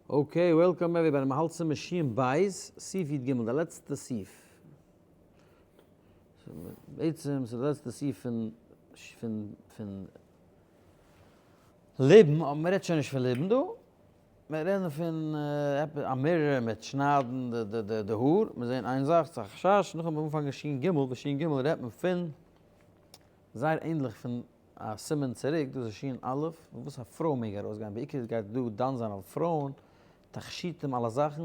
Okay, welcome everybody, מ'האלט סימן שין בית, סעיף י ג, די לעצטע סעיף. בעצם ס'איז די לעצטע סעיף פון פון פון ליבון, אבער מ'רעדט שוין נישט פון ליבון דא, מיר רעדן פון עפעס א mirror מיט שניידן די די די האר, מיר זעהן איין זאך, ס'איז א חשש, נאכדעם אנפאנגען שין ג, וואס שין ג רעדט מען פון זייער ענדליך פון א סימן צוריק, דאס איז שין א', וואס א פרוי מעג ארויסגיין, בעיקר גייט דא דן זיין אויף פרויען, תכשיטים אלע זאכן,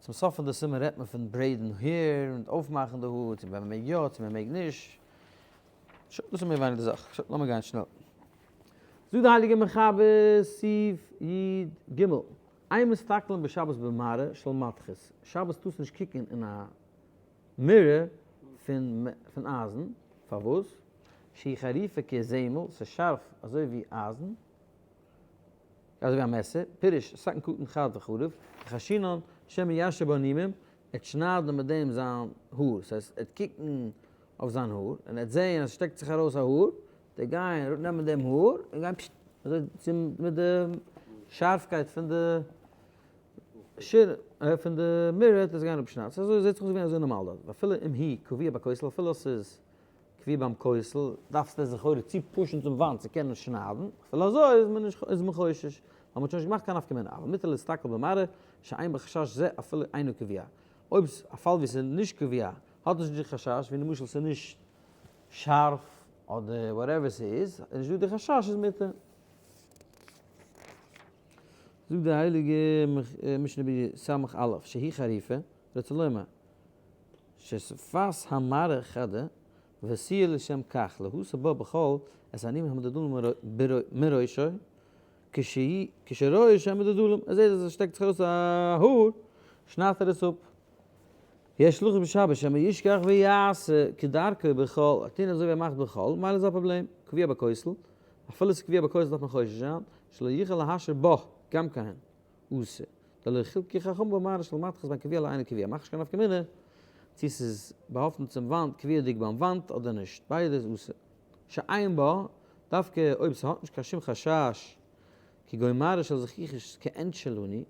צום סוף פון די סימן רעדט מען פון braid ן hair און אויפמאכן די האר, צו ווען מען מעג יא צו מען מעג נישט, שוין דאס איז מער ווייניגער די זאך, שוין לאמיר גיין שנעל. זאגט די הייליגע מחבר סעיף י ג, אין מסתכלין בשבת במראה של מתכת, שבת טארסט נישט קוקן אין א mirror פון פון אייזן, פארוואס? שהיא חריפה כזמל, ס'איז שארף אזוי ווי אייזן, אזוי ווי א מעסער, פירוש, סכין קטן חד וחריף, וחיישינן, שמא ישיר בה נימים, ער וועט שניידן מיט דעם זיין האר, ס'הייסט ער וועט קוקן אויף זיין האר, און ער וועט זען אז ס'שטעקט זיך ארויס א האר, וועט ער גיין נעמען דעם האר און גיין פששט, אזוי צום מיט די שארפקייט פון די שער פון די mirror וועט ער עס גיין אפשניידן, ס'איז אזוי זעט זיך אויס געווען אזוי נארמאל דארט, ואפילו אם היא קבועה בכותל אפילו ס'איז קבוע ביים כותל, דארפסטו עס לכאורה צו push ן צום וואנט צו קענען שניידן, אפילו אזוי איז מען נישט איז מען חושש, ווייל מ'האט שוין נישט געמאכט קיין נפקא מינה, אבל מותר להסתכל במראה שאין בה חשש זה אפילו אינו קבוע, אויב א פאל ווי ס'איז נישט קבוע האט נישט די חשש, ווי למשל ס'איז נישט שארף אדער whatever ס'איז, איז נישט דא די חשש איז מותר. זאגט די הייליגע משנה ברורה סמך א', שהיא חריפה, רוצה לומר, ששפת המראה חדה, ועשויה לשם כך, להסיר בה בכל את הנימים המדולדלים מראשו, כשרואה שהם מדולדלים, ער זעט אז עס שטעקט זיך ארויס א האר, שניידט ער עס אפ. יש לחוש בשבת שמא ישכח ויעשה כדרכו בחול, ער טוהן אזוי ווי ער מאכט בחול, מילא איז א פראבלעם, קבוע בכותל, אפילו ס'איז קבוע בכותל דארף מען חושש זיין, שלא יוכל להשאיר בה גם כן אסור, דלא חילקו חכמים במראה של מתכת בין קבוע לאינו קבוע, מאך נישט קיין נפקא מינה צו ס'איז באהאפטן צום וואנט קביעה'דיג ביים וואנט אדער נישט, ביידע איז אסור. שאין בה, דווקא אויב ס'האט נישט קיין שום חשש כגון מראה של זכוכית כעין שלנו,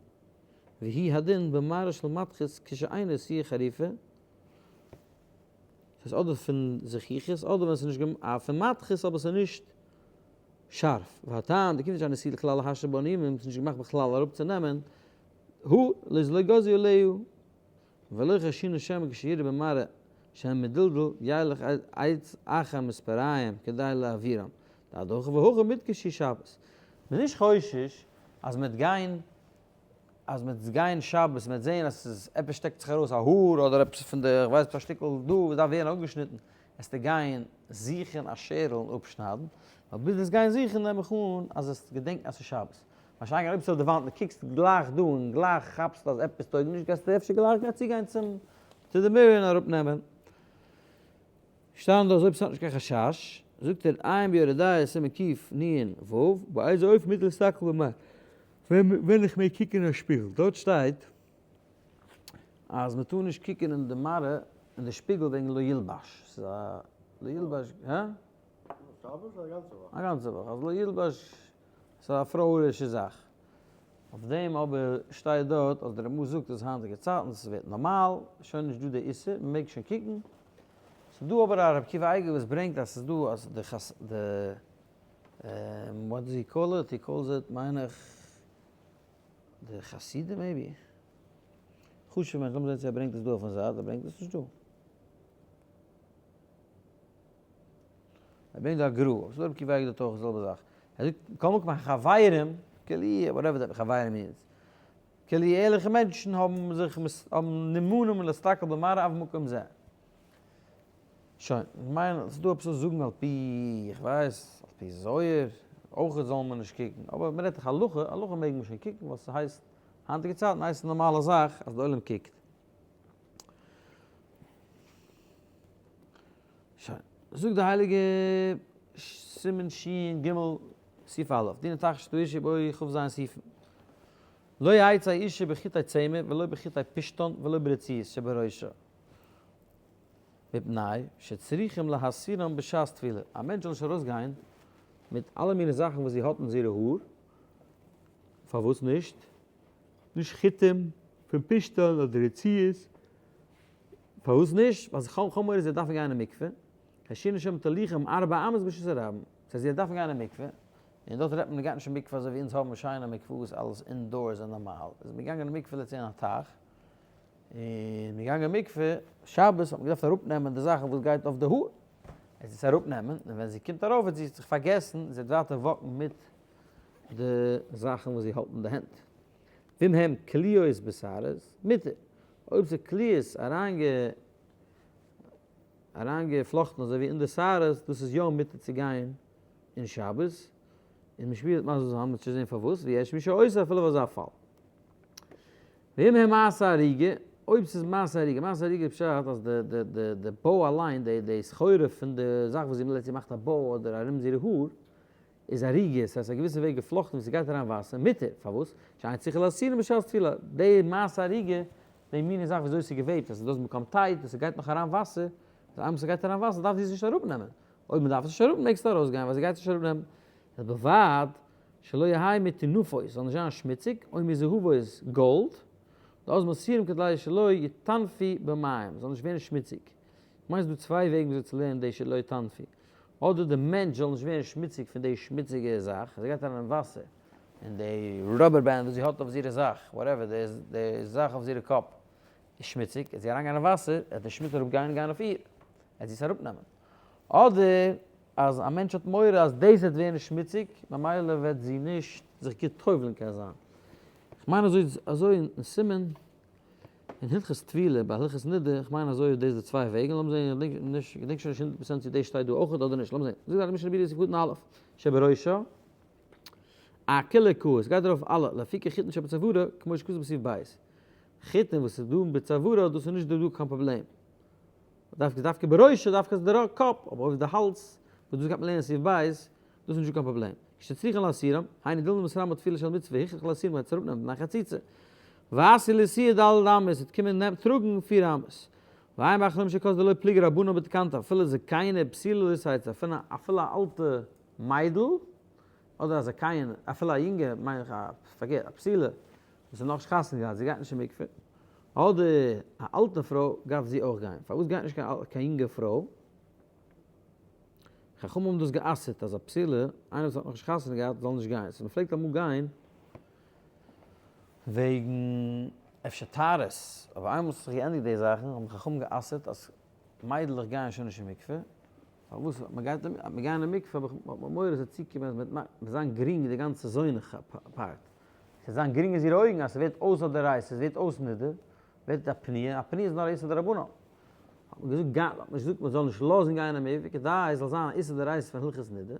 והוא הדין במראה של מתכת כשאינה עשויה חריפה, ס'איז אדער פון זכוכית אדער ווען ס'איז נישט געמ פון מתכת אבער ס'איז נישט שארף, והטעם דכיוון שאינו עשוי לכלל להשאיר בה נימים, ס'איז נישט געמאכט בכלל אראפ צו נעמען, הוא לא לא גזרו עליה, ולא חיישינן שמא כשיראה במראה שהמדולדל ילך אחר מספריים כדי להעבירם, דהכא והכא מותר כשהוא שבת. מ'איז נישט חושש אז מ'וועט גיין אז מ'וועט גיין שבת מ'וועט זעהן אז ס'איז עפעס שטעקט זיך ארויס א האר אדער עפעס פון די כ'ווייס נישט א שטיקל דא וואס דארף ווערן אפגעשניטן, וועסטו גיין זוכן א שערל און אפשניידן, ווייל ביז וועסט גיין זוכן נעם איך אן אז וועסט געדענקן אז ס'איז שבת. מה שאין כן אויב ס'איז אויף די וואנט און קוקסט גלייך דא און גלייך כאפסטו אז עפעס טויג נישט גייסטו אפשר גלייך גיין צוגיין צום צו די mirror און אראפנעמען. שטייען דא אז אויב ס'האט נישט קיין חשש, זאגט ער עיין ביורה דעה סימן קנ ו, באיזה אופן מותר להסתכל במראה, ווען איך מעג קוקן אין א שפיגל, דארט שטייט אז מ'טאר נישט קוקן אין די מראה אין די שפיגל וועגן לא ילבש, ס'איז א לא ילבש, הא? שבת אדער א גאנצע וואך? א גאנצע וואך, אז לא ילבש ס'איז א פרויערישע זאך. אויף דעם אבער שטייט דארט אז דער רמא זאגט אז היינטיגע צייטן ס'ווערט נארמאל, שוין נישט דא די איסור, מ'מעג שוין קוקן. ס'איז דא אבער א רב עקיבא אייגער וואס ברענגט אז ס'איז דא אז די חס די what does he call it? He calls it מיין איך די חסידים maybe? חשוב'ע מענטש, לאמיר זען צו ער ברענגט עס דא אויפן זייט, ער ברענגט עס נישט דא. ער ברענגט דא א גר"א, אבער ס'איז דא רבי עקיבא אייגער דארט אויך די זעלבע זאך. ער זאגט כל מקום החברים, כאילו whatever that חברים means, כאילו ערליכע מענטשן האבן זיך האבן נמנעים מלהסתכל במראה אף במקום זה. שוין, איך מיין ס'איז דא עפעס וואס זאגן על פי, איך ווייס, על פי זוהר, אויך זאל מען נישט קוקן, אבער מ'רעדט דאך הלכה, הלכה מעג מען שוין קוקן ווייל ס'הייסט, היינטיגע צייטן הייסט עס נארמאלע זאך אז די עולם קוקט. שוין, זאגט די הייליגע סימן שג סעיף א', דיני תכשיט האשה בו כ"ז סעיפים. לא יצא אישה בחוטי צמר ולא בחוטי פשתן ולא ברצועות שבראשה, מפני שצריכים להסירם בשעת טבילה, א מענטש זאל נישט ארויסגיין מיט אלע מיני זאכן וואס זי האט אין זיערע האר, פארוואס נישט? נישט חוטים פון פשתן אדער רצועות. פארוואס נישט? ווייל זיי האבן מורא זיי דארפן גיין אין מקווה, חיישינן שמא תוליכם ארבע אמות ברשות הרבים, ס'הייסט זיי דארפן גיין אין מקווה, און דארט רעדט מען מ'גייט נישט אין מקווה אזוי ווי אונז האבן שיינע מקוואות אלעס indoors און נארמאל, איז מען געגאנגען אין מקווה לעצטען אין א טייך, און מען געגאנגען אין מקווה, שבת האט מען געדארפט אראפנעמען די זאכן וואס גייט אויף די האר, עס איז אראפנעמען, און ווען זי קומט ארויף וועט זי זיך פארגעסן, זי וועט ווייטער walk ן מיט די זאכן וואס זי האלט אין די הענט. ואם הם קליעות בשערות, מותר. אויב ס'איז קליעות אריינגעפלאכטן אזוי ווי אין די שערות, דאס איז יא מותר צו גיין אין שבת, און משפיע וועט מסביר זיין, מ'וועט שוין זען פארוואס, ויש מי שאוסר אפילו אויף אזא פאל. ואם הם מעשה אריגה, אויב ס'איז מעשה אריגה, מעשה אריגה איז פשט אז די די די די bow אליין, די די סחורה פון די זאך וואס זי מילעט, זי מאכט א bow אדער ארום אירע האר, איז אריגה, ס'הייסט א געוויסע וועג געפלאכטן ווי ס'גייט אריין וואסער, מותר, פארוואס? שאין צריכה להסירם בשעת טבילה, די מעשה אריגה, די מינע זאך וויאזוי ס'איז געוועבט, אז ס'דאזנט become tight, און ס'גייט נאך אריין וואסער, אז איינמאל ס'גייט אריין וואסער דארף זי עס נישט אראפנעמען, אויב מ'דארף עס נישט אראפנעמען מעגסטו ארויסגיין ווייל זי גייט עס נישט אראפנעמען, ובלבד שלא יהא מטינופות, זאל נישט זיין שמוציג, או מזהבות, גאלד, דאז מסירים כדי שלא יטנפו במים, זאל נישט ווערן שמוציג. כ'מיין ס'דא צוויי וועגן וויאזוי צו לערנען די שלא יטנפו. אדער די מענטש זאל נישט ווערן שמוציג פון די שמוציגע זאך, זי גייט אריין אין וואסער, און די rubber band וואס זי האט אויף זירע זאך, whatever, די זאך אויף זירע קאפ איז שמוציג, וועט זי אריינגיין אין וואסער, וועט די שמוץ אראפגיין און גיין אויף איר, וועט זי עס אראפנעמען. אדער אז א מענטש האט מורא אז דאס וועט ווערן שמוציג, ממילא וועט זי נישט זיך גוט טובל'ן קען זיין. כ'מיין אזוי אזוי אין סימן אין הלכות טבילה ביי הלכות נידה, כ'מיין אזוי איז דאס די צוויי וועגן, לאמיר זען, איך געדענק נישט, געדענק שוין נישט 100% צו דאס שטייט דא אויך אדער נישט, לאמיר זען. זאגט די משנה ברורה סעיף קטן א', שבראשה, אכולהו קאי, עס גייט ארויף אלע, לאפוקי חוטין שבצוארה, כמו שכתוב בסעיף ב'. חוטין וואס איז דא בצוארה, דאס איז נישט דא קיין פראבלעם. דווקא דווקא בראשה, דווקא איז די קאפ, אבער אויף די האלז, וואס דאס גייט מען לערנען סעיף ב', דאס איז נישטא קיין פראבלעם. כשצריכין להסירם, היינו דילמא מסרמה תפילה של מצוה, הכרח להסירם גייט עס אראפנעמען מפני חציצה. ואתי לאתויי ד' אמות, וועט קומען נעמען טראגן פיר אמות. ועיין באחרונים שכתבו דלא פליגי רבנן בתקנתא, אפילו זקנה בתולה לא תצא, אפילו א אלטע מיידל, אדער א זקנה, אפילו א יונגע, מיין איך א, פארקערט, א בתולה, וואס האט נאכנישט חתונה געהאט, זי גייט נישט אין מקווה, אדער א אלטע פרוי, דארף זי אויך גיין. פארוואס גייט נישט קיין יונגע פרוי? חכמים האבן דאס גע'אסר'ט אז א בתולה, איינער וואס האט נאכנישט חתונה געהאט, זאל נישט גיין. so מ'פלעגט אמאל גיין וועגן אפשר טהרות, אבער איינמאל ס'האט זיך געענדיגט די זאכן, האבן חכמים גע'אסר'ט אז מיידלעך גייען שוין נישט אין מקווה. פארוואס? מ'גייט מ'גייען אין מקווה האב איך מורא ס'וועט צוקומען אז מ'וועט זיין גרינג די גאנצע זונה part. ס'וועט זיין גרינג אין זיערע אויגן אז ס'ווערט אויס א דאורייתא, ס'ווערט אויס נידה, ווערט א פנויה, א פנויה איז נאר א איסור דרבנן. האט מען געזאגט גיין, האט מען נישט געזאגט מען זאל נישט לאזן גיין אין מקווה כדי עס זאל זיין א איסור דאורייתא פון הלכות נידה,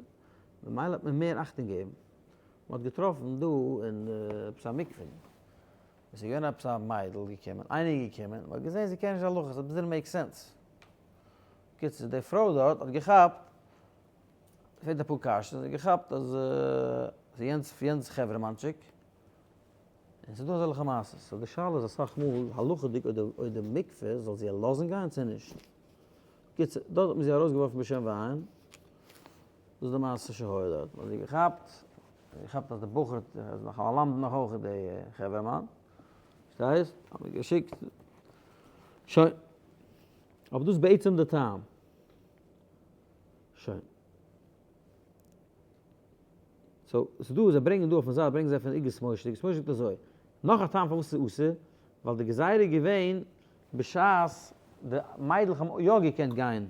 ממילא האט מען מער אכטונג געגעבן. מען האט געטראפן דא אין עפעס א מקווה, עס איז געווען עפעס א מיידל געקומען, איינער איז געקומען, מען האט געזען זי קען נישט הלכות, עס didn't make sense. בקיצור, די פרוי דארט האט געכאפט, פרעגט אפאר קשיות, זי האט געכאפט אז ס'איז יענץ יענץ חברה'מאנטשיק, און ס'איז דא אזעלכע מעשות, so די שאלה איז אסאך מאל הלכה'דיג אויב די מקווה זאל זי לאזן גיין צו נישט. בקיצור, דארט האט מען זי ארויסגעווארפן בשן ועין, דאס איז די מעשה שהיה דארט, מ'האט זי געכאפט, געכאפט אז די בחור איז נאך א למדן נאך אויך די חברה'מאן, פארשטייסט? האט מען געשיקט, שוין. אבער דאס איז בעצם די טעם. שוין. so, ס'איז דא, זיי ברענגען דא אויפן זייט ברענגען זיי פון אגרות משה, אגרות משה זאגט אזוי, נאך א טעם פארוואס ס'איז אסור, ווייל די גזירה איז געווען בשעת די מיידלעך האבן יא געקענט גיין,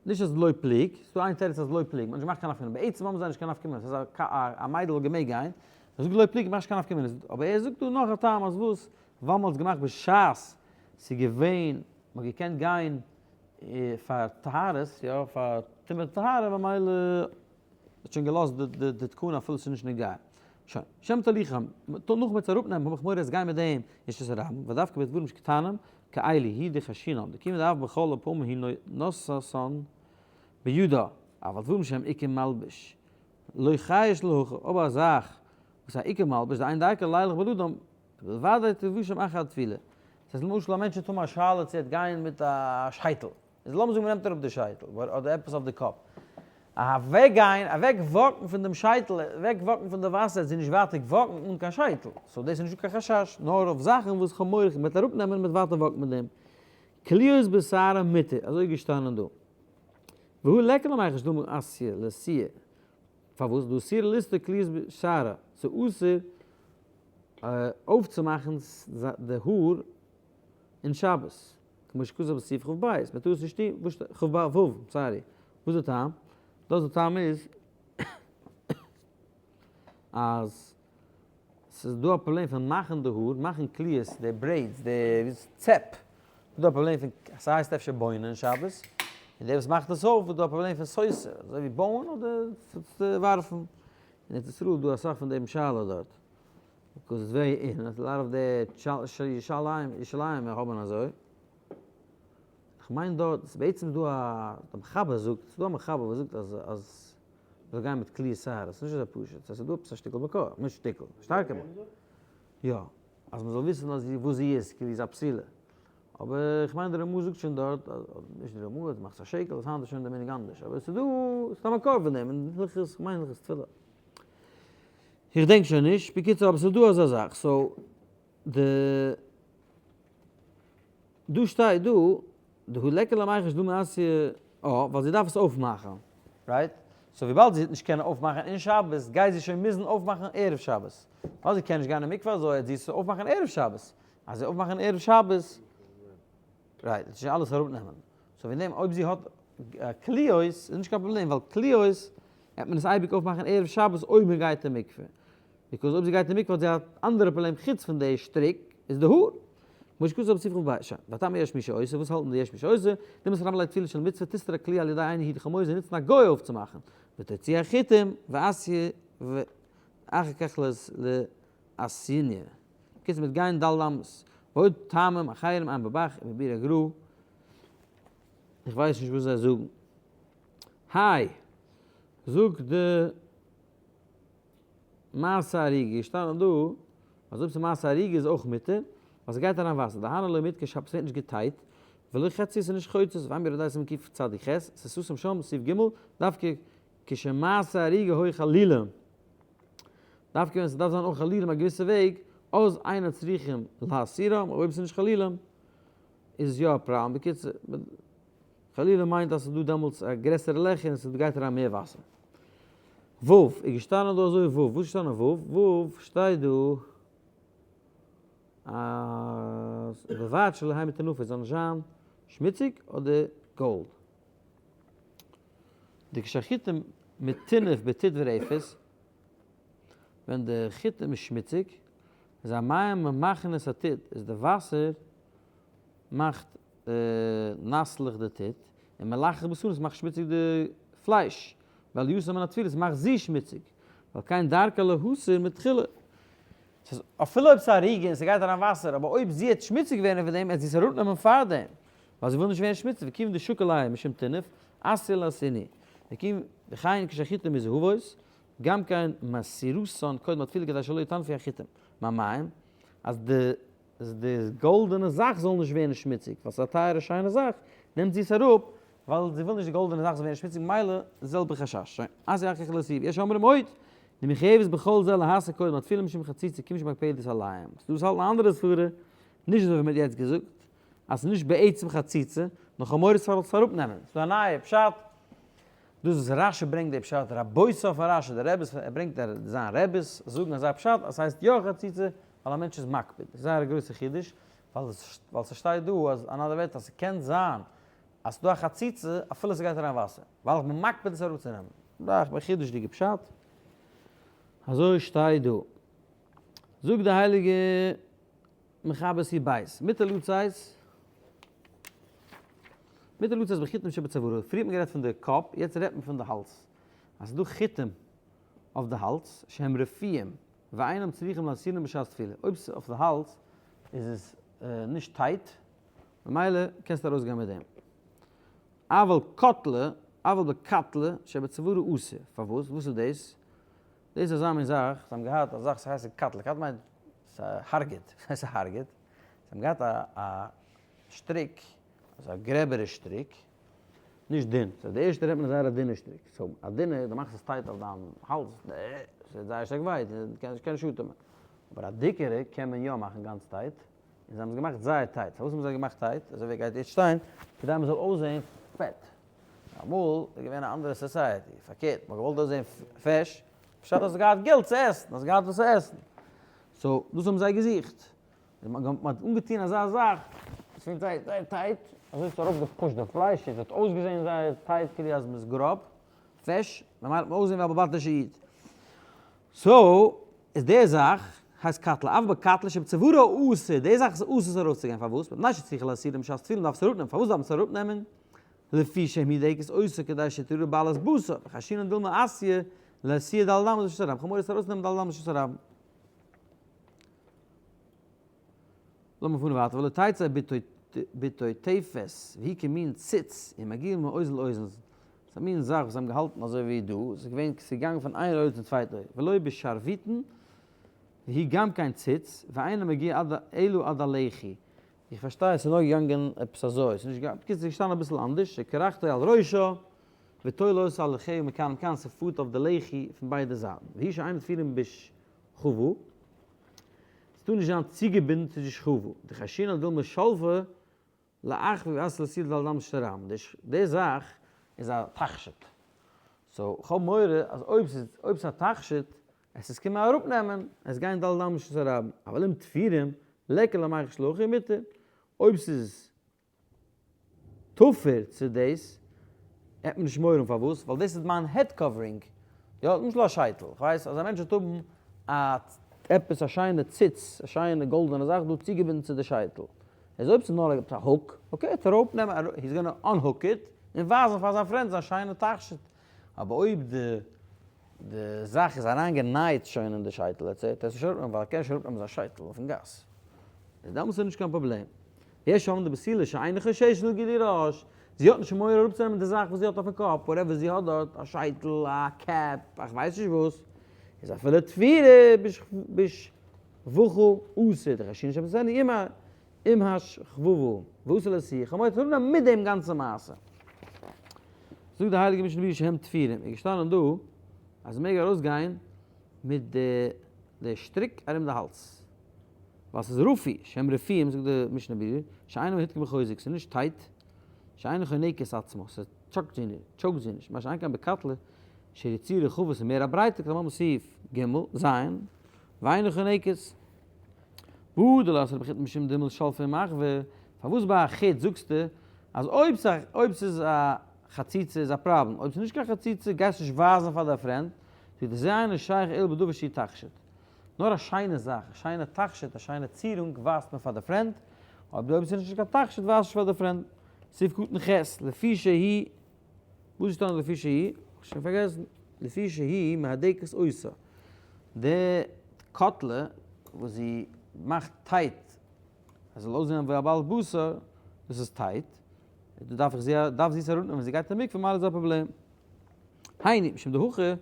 נישט אז לא פלוג, ס'איז דא איין תירוץ אז לא פלוג, מ'האט נישט געמאכט קיין נפקא מינה, בעצם האבן זיי נישט קיין נפקא מינה, ס'איז א מיידל וואלט געמעגט גיין, ער זאגט לא פלוג מאכט נישט קיין נפקא מינה, אבער ער זאגט דא נאך א טעם אז וואס, ווייל מ'האט עס געמאכט בשעת ס'איז געווען, מ'האט געקענט גיין פאר טהרות, יא, פאר טומאה טהרה, ממילא האט שוין געלאזט די תקנה אפילו ס'איז נישט נוגע. שוין, שם תהליכים, נאכן מ'וועט עס אראפנעמען האב איך מורא אז גיין מיט דעם איז שעת הרבים, ודווקא בדברים שקטנים כאלו הוא דחיישינן, דכיון דאף בכל הפעמים היא נושאתן בידה, אבל דברים שהם עיקר מלבוש, לא חייש להכא, אבער א זאך וואס איז א עיקר מלבוש, דאין דרכו לילך בלעדם, ובלבד תלבשם אחר הטבילה. דאס הייסט למשל א מענטש האט אמאל א שאלה צו ער וועט גיין מיט א שייטל, איז לאמיר זאגן מ'נעמט אראפ די שייטל, אדער עפעס אויף די קאפ. אוועק גיין, אוועק walk ן פון דעם שייטל, אוועק walk ן פון די וואסער, זי נישט ווייטער walk ן אן קיין שייטל. so דאס איז נישטא קיין חשש, נאר אויף זאכן וואס כ'האב מורא מ'וועט אראפנעמען און מ'וועט ווייטער walk ן מיט דעם. קליעות בשערה מותר, אזוי איז געשטאנען דא. והא ליכא למיחש דלמא אתיא לאתויי. פארוואס? דהא אסירא ליסתור קליעות בשערה, ס'איז אסור אויפצומאכן די האר אין שבת, כמו שכתוב בסעיף כ"ב, מען טאר עס נישט טון, וואס שטייט, כ"ו, sorry, וואס איז די טעם? דאס די טעם איז אז ס'איז דא א פראבלעם פון מאכן די האר, מאכן קליעות, די braids, די צעפ, איז דא א פראבלעם פון, ס'הייסט אפשר בוינען שבת, און דער וואס מאכט עס אויף איז דא א פראבלעם פון סותר, אזוי ווי בויען אדער ווארפן, אין ארץ ישראל איז דא אסאך פון דעם שאלה דארט. because it's very in, a lot of די ירושלים האבן אזוי. איך מיין דארט, ס'איז בעצם דא א, די מחבר זאגט, ס'איז דא א מחבר וואס זאגט אז אז מ'זאל גיין מיט קליעות שער, ס'איז נישט אזוי פשוט, ס'איז דא עפעס א שטיקל מקור, נישט שטיקל, שטארקע מקור. יא, אז מ'זאל וויסן אז וואס זי איז, כאילו זי איז א פסילה. אבער איך מיין די רמ"א זאגט שוין דארט, נישט די רמ"א, מאכט א שקל, אז היינט איז שוין די מנהג אנדערש, אבער ס'איז דא, ס'איז דא א מקור פון דעם, אין הלכות, כ'מיין הלכות תפילה. איך דענק שוין נישט, בקיצור אבער ס'איז דא אזא זאך, so די דא שטייט דא, דהא ליכא למיחש דלמא אתיא אה, ווייל זי דארף עס אויפמאכן, right? so וויבאלד זי וועט נישט קענען אויפמאכן אין שבת, גייט זי שוין מוזן אויפמאכן ערב שבת. ווייל זי קען נישט גיין אין מקווה אזוי, וועט זי עס אויפמאכן ערב שבת. אז זי אויפמאכן ערב שבת, right, וועט זי שוין אלעס אראפנעמען. so וועגן דעם אויב זי האט קליעות איז נישט קיין פראבלעם, ווייל קליעות וועט מען עס אייביג אויפמאכן ערב שבת אויב מען גייט אין מקווה. because אויב זי גייט אין מקווה האט זי א אנדערע פראבלעם חוץ פון די שטריק, איז די האר. כמו שכתוב בסעיף כ"ב. שוין. והטעם יש מי שעושה, וואס האלטן די יש מי שעושה? דמתרמי ליה תפילה של מצוה תסתר הכלי על ידי איין היד חמור זיי נוצן א גוי אויפצומאכן. ותוציא החיטים ועשיה ואחר כך לעשיניה. בקיצור מיט גיין ד' אמות. ועוד טעמים אחרים עיין בב"ח ובביר הגר"א. איך ווייס נישט וואס זיי זאגן. היי! זאגט די מעשה אריגה, געשטאנען דא אז אויב ס'איז מעשה אריגה איז אויך מותר, ווייל ס'גייט אריין וואסער, דהנא לא מיתקא שפ ס'ווערט נישט געטייט, ולא חצי ס'איז נישט חוצץ, ואין בירא דייסא מקיף צדיק ח', ס'סותם שם, סעיף ג', דווקא כשמעשה אריגה הוי חלילה, דווקא ווען ס'דארף זיין אויך חלילים א געוויסע וועג, אז אינו צריכים להסירם, אבער אויב ס'איז נישט חלילים איז עס יא א פראבלעם, בקיצור, חלילה מיינט אז ס'איז דא דעמאלטס א גרעסערע לעכער און ס'גייט אריין מער וואסער. ו' איז געשטאנען דא אזוי ו', וואס איז געשטאנען ו'? ו' שטייט דא אז ובלבד שלא יהא מטונפות זאל נישט זיין שמוציג אדער גאלד. דכשהחיטים מטונף בטיט ורפת, ווען די חיטים איז שמוציג, איז המים ממחין את הטיט, איז די וואסער מאכט נאסלעך די טיט, און מלחך בשרו עס מאכט שמוציג די פלייש, ועלייתן מן הטבילה עס מאכט זי שמוציג, ועל כן דרכה להסיר מתחילה. ס'איז אפילו אויב ס'איז אריגה און ס'גייט אריין וואסער, אבער אויב זי העט שמוציג ווערן פון דעם, העט זי עס אראפנעמען פארדעם, ווייל זי וויל נישט ווערן שמוציג, וכיוון דשקיל ליה משום טינוף, אתיא לאתויינהו, וכיוון וכן כשהחיטים מזוהבות, גם כן מסירתן קודם הטבילה כדי שלא יטנפו החיטים מהמים, אז די אז די גאלדענע זאך זאל נישט ווערן שמוציג, ווייל ס'איז א טייערע שיינע זאך, נעמט זי עס אראפ, ווייל זי וויל נישט די גאלדענע זאך זאל ווערן שמוציג, ממילא די זעלבע חשש. שוין, אז יחך להוסיף, יש אומרים עוד, דמחויבת בכל זה להסיר קודם הטבילה משום חציצה כיוון שמקפדת עליהם. ס'דא וואס האלטן א אנדערע סברה, נישט אזוי ווי מ'האט יעצט געזאגט, אז ס'איז נישט בעצם חציצה, נאר כ'האב מורא ס'זאל עס אראפנעמען. ס'דא א נייע פשט, דאס וואס רשי ברענגט די פשט, רבותיו פון רשי, די רעבעס, ער ברענגט זיין רעבעס זאגן אזא פשט אז ס'הייסט יא חציצה, ווייל א מענטש איז מקפיד, איז זייער א גרויסע חידוש, ווייל ס'שטייט דא אז אין אנדערע ווערטער אז ס'קען זיין אז ס'דא א חציצה אפילו ס'גייט אריין וואסער, ווייל איך בין מקפיד עס אראפצונעמען. דאך א חידוש'דיגע פשט. אזוי שטייט דא. זאגט די הייליגע מחבר סי' בית, מותר לצאת, מותר לצאת בחיטים שבצווארו, פריער האט מען גערעדט פון די קאפ, יעצט רעדט מען פון די האלז. אז ס'דא חיטים אויף די האלז, שהם רפויים, ואינם צריכים להסירם בשעת טבילה, אויב ס'איז אויף די האלז איז עס נישט tight, ממילא קענסטו ארויסגיין מיט דעם. אבל כותלה, אבל בכתלה שבצווארו אסור, פארוואס? וואס איז דאס? דאס איז אזא מין זאך, זיי האבן געהאט א זאך ס'הייסט כתלה, כתלה מיינט ס'הארגעט, וואס הייסט ס'הארגעט? זיי האבן געהאט א שטריק, אזא גרעבערע שטריק. נישט דין. So די ערשטע רעדט מען זייער א דינע שטריק. So א דינע, דו מאכסט עס tight אויף דיין האלז, ס'ווערט זייער שטארק ווייט, און דו קענסט נישט אטעמען. אבער א דיקערע קען מען יא מאכן גאנץ tight, און זיי האבן עס געמאכט זייער tight. פארוואס האבן זיי געמאכט tight? אזוי ווי ער גייט יעצט שטיין, כדי מען זאל אויסזען פעט. אמאל איז געווען א אנדערע society, פארקערט, מען האט געוואלט אויסזען פעש, פשט האסט געהאט געלט צו עסן, האסט געהאט וואס צו עסן. So דאס האבן זיי געזוכט. מען האט אנגעטון אזא זאך, עס ווערט זייער זייער tight, אזוי האט עס ארויף געפושט די פלייש, עס האט אויסגעזען זייער tight כאילו אז מען איז גראב, פעש, ממילא האט מען אויסגעזען ווי א באלעבאטישע איד. So איז די זאך הייסט קטלא, אבער בקטלא שבצווארו אסור, די זאך איז אסור עס ארויסצוגיין, פארוואס? מפני שצריכה להסירה בשעת טבילה, מען דארף עס אראפנעמען, פארוואס דארף מען עס אראפנעמען? לפי שהיא מהדקת אותה כדי שתראה בעלת בשר, וחיישינן דילמא אתיא לאתויי ד' אמות ברשות הרבים, כ'האב מורא עס ארויסנעמען ד' אמות ברשות הרבים. לאמיר פארן ווייטער, ולא תצא בתותפת והיא כמין ציץ ומגיע מאוזן לאוזן, ס'איז א מין זאך וואס זיי האבן געהאלטן אזוי ווי דא, ס'איז געווען, ס'איז געגאנגען פון איין אויער צום צווייטן אויער, ולא בשרביטין והיא גם כן ציץ ואינו מגיע עד אלא עד הלחי, איך פארשטיי עס איז נאר געגאנגען עפעס אזוי, ס'איז נישט געגאנגען, בקיצור ס'איז געשטאנען אביסל אנדערש, שכרכתו על ראשו ותולה אותו על לחיו מכאן ומכאן, ס'פארט אויף די לחי פון ביידע זייטן, והיא שאינה תפורין בשכבה, ס'טאר נישט זיין צוגעבינדן צו די שכבה, דחיישינן דילמא שלפא לאחוה ואתי לאתויי ד' אמות ברשות הרבים, די זאך איז א תכשיט, so כ'האב מורא אז אויב ס'איז אויב ס'איז א תכשיט, עס איז קומען אראפנעמען, עס גיין ד' אמות ברשות הרבים, אבל אם תפורים, ליכא למיחש להכי מותר, אויב ס'איז תפור צו דאס העט מען נישט מורא האבן פארוואס ווייל דאס איז מיין head covering יא למשל א שייטל איך ווייס אז א מענטש וועט האבן א עפעס א שיינע ציץ א שיינע גאלדענע זאך דא צוגעבינדן צו די שייטל איז אויב ס'איז נאר עפעס א hook okay וועט ער אראפנעמען he's gonna unhook it און ווייזן פאר זיין friend זיין שיינע תכשיט אבער אויב די די זאך איז אריין גענייט שוין אין די שייטל וועט ער עס נישט אראפנעמען ווייל ער קען נישט אראפנעמען זיין שייטל אויפן גאס איז דעמאלטס איז נישט קיין פראבלעם. יש אומרים דבתולה שאינה חוששת לגילוי ראש, זי האט נישט מורא אראפצונעמען די זאך וואס זי האט אויפן קאפ, whatever זי האט דארט, א שייטל, א cap, איך ווייס נישט וואס, איז אפילו תפורה בשבכה אסור, דחיישינן שמא תסירנה עם השכבה, ואתי לאתויי, כ'האב מורא צו אראפנעמען מיט דעם גאנצע מעשה. זאגט די הייליגע משנה ברורה שהם תפורים, איז געשטאנען דא אז מ'מעג ארויסגיין מיט די שטריק ארום די האלז. ווייל ס'איז רפוי, שהם רפויים, זאגט די משנה ברורה, שאינו מהודק בחוזק, ס'איז נישט tight, שאינו חונק את עצמו, ס'טשאוקט זי נישט, טשאוקט זי נישט, מה שאין כן בקטלא, שהרצועה רחבה, ס'איז מער א ברייטע, כלומר סעיף ג, ז, ואינו חונקת. והא דלא אסרו בחוטין משום דילמא שלפי ומחוי, פארוואס ביי א חוט זאגסטו אז אויב אויב ס'איז א חציצה איז א פראבלעם, אויב ס'איז נישט קיין חציצה גייסטו נישט ווייזן פאר דיין friend, זאגט ער זה אינו שייך אלא בדבר שהוא תכשיט. נאר א שיינע זאך, א שיינע תכשיט, א שיינע צירונג ווייזט מען פאר די friend, אבער אויב עס איז נישט קיין תכשיט ווייזט נישט פאר די friend. סעיף קטן ח', לפי שהיא, וואס איז געשטאנען לפי שהיא? כ'האב שוין פארגעסן. לפי שהיא מהדקת אותה. די קאטלע וואס זי מאכט tight, עס זאל אויסזען ווי א בעל בשר, דאס איז tight, דא דארף איך זי, דארף זי עס אראפנעמען ווען זי גייט אין מקווה, ממילא איז א פראבלעם. היינו, משום דהכא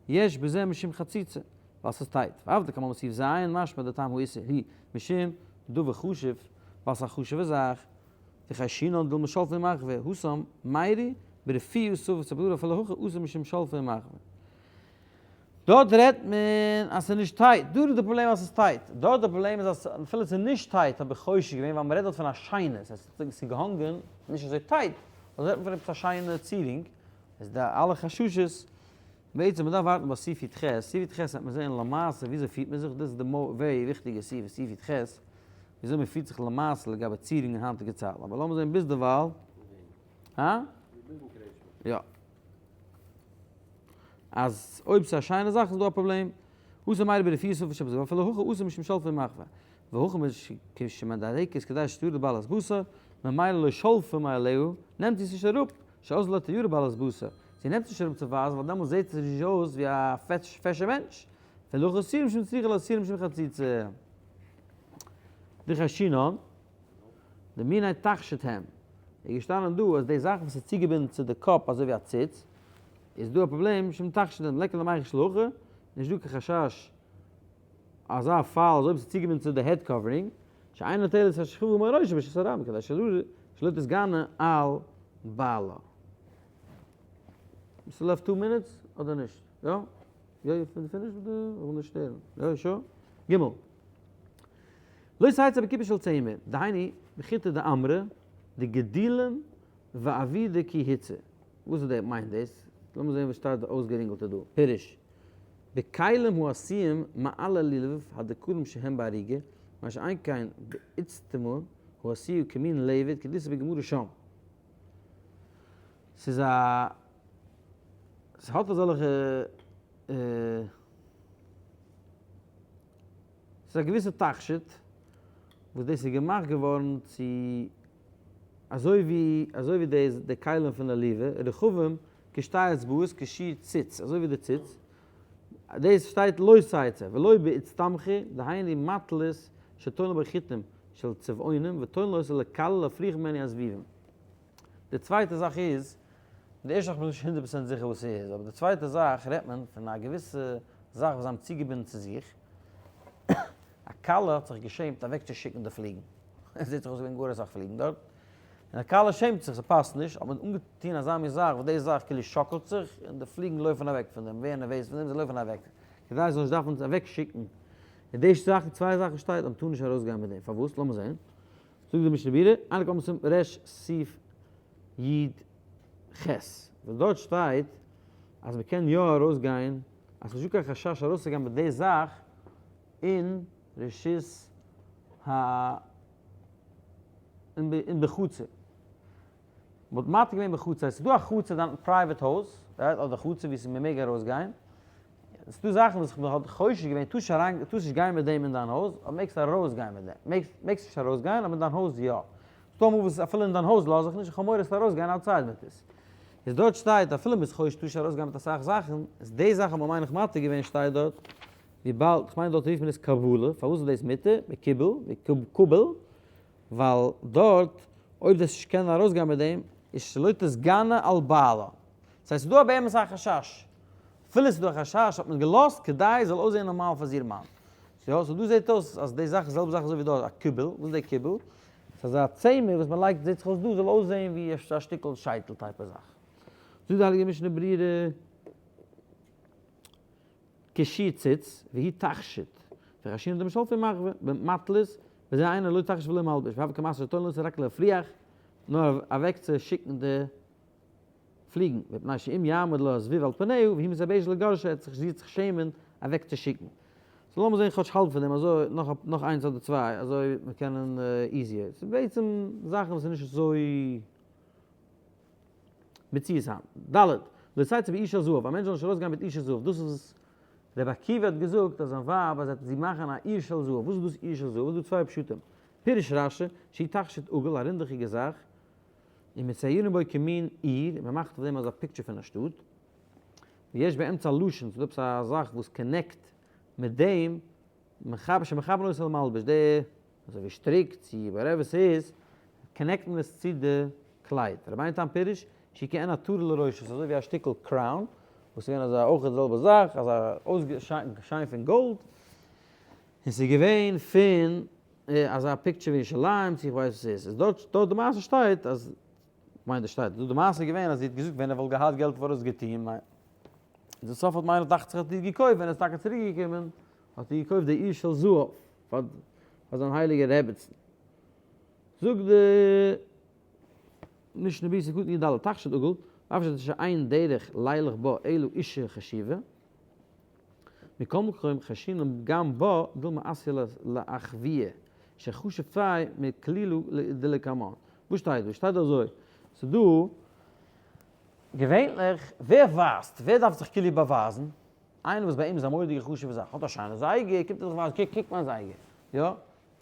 יש בזה משום חציצה, ווייל ס'איז tight. ואף דקאמר בסעיף ז' משמע דטעם האיסור הוא משום דבר חשוב, ווייל ס'איז א חשוב'ע זאך. וחיישינן דילמא שלפי ומחוי, התם מיירי ברפואה סבור סברה אפילו הכי אסור משום שלפי ומחוי. דארט רעדט מען אז ס'איז נישט tight, דא איז די פראבלעם אז ס'איז tight, דארט די פראבלעם איז אז אפילו ס'איז נישט tight האב איך חושש געווען ווייל מ'רעדט דארט פון א שיינע, ס'איז געהאנגען נישט אזוי tight, אזוי רעדט מען פון עפעס א שיינע צירונג, איז די אלע חששות, בעצם מ'דארף ווארטן ביי סעיף י"ח, סעיף י"ח וועט מען זען למעשה וויאזוי פירט מען זיך, דאס איז די very וויכטיגע סעיף, סעיף י"ח, וויאזוי מ'פירט זיך למעשה לגבי צירונג אין היינטיגע צייטן, אבער לאמיר זען ביזדערווייל, הא? יא. אז אויב ס'איז א שיינע זאך איז דא א פראבלעם, התם מיירי ברפואה ספק שבזה, אפילו הכי אסור משום שלפי ומחוי, והכא כשמהדקת כדי שתראה לבעלת בשר, ממילא לא שלפה מאליה, נעמט זי עס נישט אראפ, שאז לא תראה לבעלת בשר, זי נעמט עס נישט אראפ צו ווייזן ווייל דעמאלס זעט זי נישט אויס ווי א פעשע מענטש, ולא חסיר משום צריכה להסיר משום חציצה. דחיישינן, דמיני תכשיט הם. איז געשטאנען דא אז די זאך וואס איז צוגעבינדן צו די קאפ אזוי ווי א ציץ, איז דא א פראבלעם משום תכשיט הם, ליכא למיחש להכי, נישט דא קיין חשש אזא פאל אז אויב ס'איז צוגעבינדן צו די head covering, שאין נוטלת השכבה מראשה ברשות הרבים כדי שלא תתגנה על בעלה. Still have 2 minutes אדער נישט? יא? יא, you finish מיט די? איך וויל נישט שטערן. יא, sure? ג. לא תצא בכיפה של צמר, דהיינו, בחיטי דעמרא, דגדילין ועבידי כי היצה. וואס איז די מיינט דאס? לאמיר זען וואס שטייט די אויסגערינגלטע דא. פירוש, בכלים העשויים מעלה לולב הדקרים שהם בעריגה, מה שאין כן באיצטמא העשויה כמין לבד כדאיתא בגמרא שם. ס'איז א, ס'האט אזעלכע, ס'איז א געוויסע תכשיט וואס דאס איז געמאכט געווארן צו אזוי ווי אזוי ווי די די כלים פון עליבה, רחבים כשתי אצבעות כשיעור ציץ, אזוי ווי די ציץ, דאס שטייט לא תצא ולא באצטמכי, דהיינו מטלית שתולין בו חיטים של צבעונים ותולין אותו לכלה להפריח ממנו הזבובים. די צווייטע זאך איז, די ערשטע זאך בין איך נישט 100% זיכער וואס ס'איז, אבער די צווייטע זאך רעדט מען פון א געוויסע זאך וואס זיי האבן צוגעבינדן צו זיך, א כלה האט זיך געשעמט אוועקצושיקן די פליגן, עס זעט זיך אויס געווען גאר אסאך פליגן דארט, און א כלה שעמט זיך, ס'פאסט נישט, האט מען אנגעטון אזא מין זאך וואס די זאך כאילו שאקלט זיך און די פליגן לויפן אוועק פון דעם, ווערן נערוועז פון דעם, זיי לויפן אוועק, כדי זיי זאלן נישט דארפן אוועקשיקן. און די זאכן, צוויי זאכן שטייט אז מ'טאר נישט ארויסגיין מיט דעם, פארוואס? לאמיר זען. זאגט די משנה ברורה, אין קומט צום ריש סעיף י ח, וואס דארט שטייט אז מ'קען יא ארויסגיין, אז ס'נישטא קיין חשש ארויסצוגיין מיט די זאך אין רשות ה אין בחצר. מ'האט מתיר געווען בחצר, עס איז דא א חצר דיין private הויז, right, אדער חצר וואו מ'מעג ארויסגיין, עס איז דא זאכן וואס מ'האט חושש געווען, טארסט נישט אריין, טארסט נישט גיין מיט דעם אין דיין הויז, אבער מעגסט ארויסגיין מיט דעם, מעגסט, מעגסט נישט ארויסגיין, אבער אין דיין הויז יא. ס'דא אמאל וואס אפילו אין דיין הויז לאז איך נישט, איך האב מורא עסט ארויסגיין outside מיט עס. איז דארט שטייט אפילו מ'איז חושש טארסט נישט ארויסגיין מיט אסאך זאכן, איז די זאך האט מען מיין איך מתיר געווען שטייט דארט, וויבאלד, כ'מיין דארט רופט מען עס קבלה, פארוואס איז דאס מותר? בקיבול, בקובל, ווייל דארט אויב דו וועסט נישט קענען ארויסגיין מיט דעם, איז שלא תתגנה על בעלה. דאס הייסט ס'איז דא באמת א חשש. אפילו ס'איז דא א חשש האט מען געלאזט כדי עס זאל אויסזען נארמאל פאר זיר מאן. יא, so דא זעט אויס אז די זאך איז זעלבע זאך אזוי ווי דארט, א קיבל, וואס איז די קיבל? ס'איז אזא צמר וואס מ'לייגט זעט זיך אויס דא זאל אויסזען ווי א שטיקל שייטל type א זאך. זאגט די הייליגע משנה ברורה. כשיעור ציץ, והיא תכשיט, וחיישינן דמשלפי מחוי, במטלית, וזה אינו לא תכשיט ולא מלבוש, והוה כמשא שתולין אותו רק להפריח, נאר אוועק צו שיקן די פליגן, מפני שאם יעמוד לה הזבוב על פניה, והיא מתביישת לגרשה, ער זי וועט זיך שעמען אוועק צו שיקן. so לאמיר זען כאטש האלב פון דעם, אזוי נאך נאך איינס אדער צוויי, אזוי וועט מען קענען easier. ס'איז בעצם זאכן וואס איז נישט אזוי. מציאות היינט. ד. לא תצא בעיר של זהב, א מענטש זאל נישט ארויסגיין מיט עיר של זהב, דאס איז וואס רבי עקיבא האט געזאגט אז זיין ווייב אז ער וועט זי מאכן א עיר של זהב, וואס איז דאס עיר של זהב? איז דא צוויי פשטים, פירש רשי, שהיא תכשיט עגול, א רינדעכיגע זאך, ומציירין בו כמין עיר, מען מאכט אויף דעם אזא picture פון א שטאט, ויש באמצע לשון, ס'איז דא עפעס א זאך וואס connect מיט דעם, שמחברין אותו למלבוש, די אזוי ווי שטריק צו whatever ס'איז, connect מען עס צו די קלייד. רבינו תם פירש, שהיא כעין עטרה לראש, ס'איז אזוי ווי א שטיקל crown, וואס איז געווען אזא אויך די זעלבע זאך, אזא אויסגעשיין פון גאלד, און ס'איז געווען פון אזא picture ווי ירושלים, צו איך ווייס וואס ס'איז. איז דארט דארט די מעשה שטייט אז, כ'מיין דאס שטייט, דא די מעשה איז געווען אז זי האט געזאגט ווען ער וואלט געהאט געלט וואלט ער עס געטון, מיין די סוף האט מיין דאכט זיך האט איר געקויפט, ווען ער איז טאקע צוריק געקומען האט איר געקויפט די עיר של זהב. פאר זיין הייליגע רעבעצן. זאגט די משנה ברורה סעיף קטן י ד, תכשיט עגול, ואף שאין דרך לילך בה אלא אישה חשובה, מכל מקום חיישינן גם בה דילמא אתיא לאחויה, שחשוב טפי מכלילא דלקמן. וואס שטייט דא? שטייט דא אזוי, ס'דא געווענליך, ווער ווייזט? ווער דארף זיך כאילו באווייזן? איינער וואס ביי אים איז א מורא'דיגע חשוב'ע זאך, האט א שיינע זייגער, קומט ער זיך ווייזן, קוק קוק מיין זייגער, יא?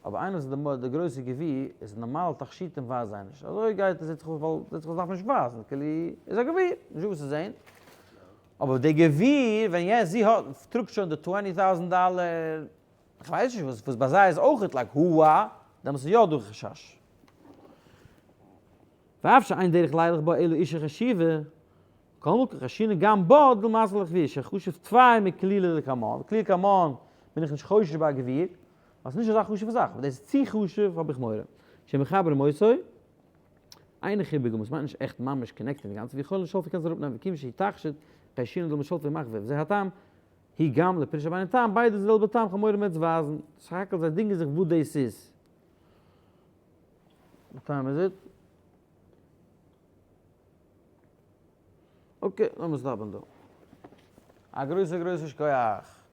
אבער איינער וואס איז די גרויסע גביר, איז נארמאל תכשיטים ווייזט זיי נישט, אזוי גייט עס, זעט זיך אויס ווייל זעט זיך אויס דארף מען נישט ווייזן, כאילו איז א גביר, נישטא וואס צו זען. אבער די גביר, ווען יענץ זי האט, טראגט שוין די 20 טויזנט דאלער, כ'ווייס נישט וואס, וואס ביי זיי איז אויכעט like הו-הא, דעמאלטס איז יא דא חשש. ואף שאין דרך לילך בה אלא אישה חשובה, כל מקום חיישינן גם בה דילמא אתיא לאחויה שחשוב טפי מכלילא דקמן, כליל קמן בין איך נישט חושש ביי א גביר, ווייל ס'איז נישט אזא חשוב'ע זאך, אבער דאס איז צו חשוב האב איך מורא. שמחברין אותו. אינו חיבור גמור, ס'מיינט נישט עכט ממש connected אינגאנצן, ויכולין לשלפו קענסט אראפנעמען, וכיוון שהוא תכשיט, חיישינן דלמא שלפו ומחוה, וזה הטעם, היא גם לפירוש רבינו תם, ביידע די זעלבע טעם, כ'האב מורא מ'וועט עס ווייזן, סך הכל זיי דינגען זיך וואס דאס איז. What time is it? Okay, לאמיר stop ן דא. א גרויסע גרויסע שכוח!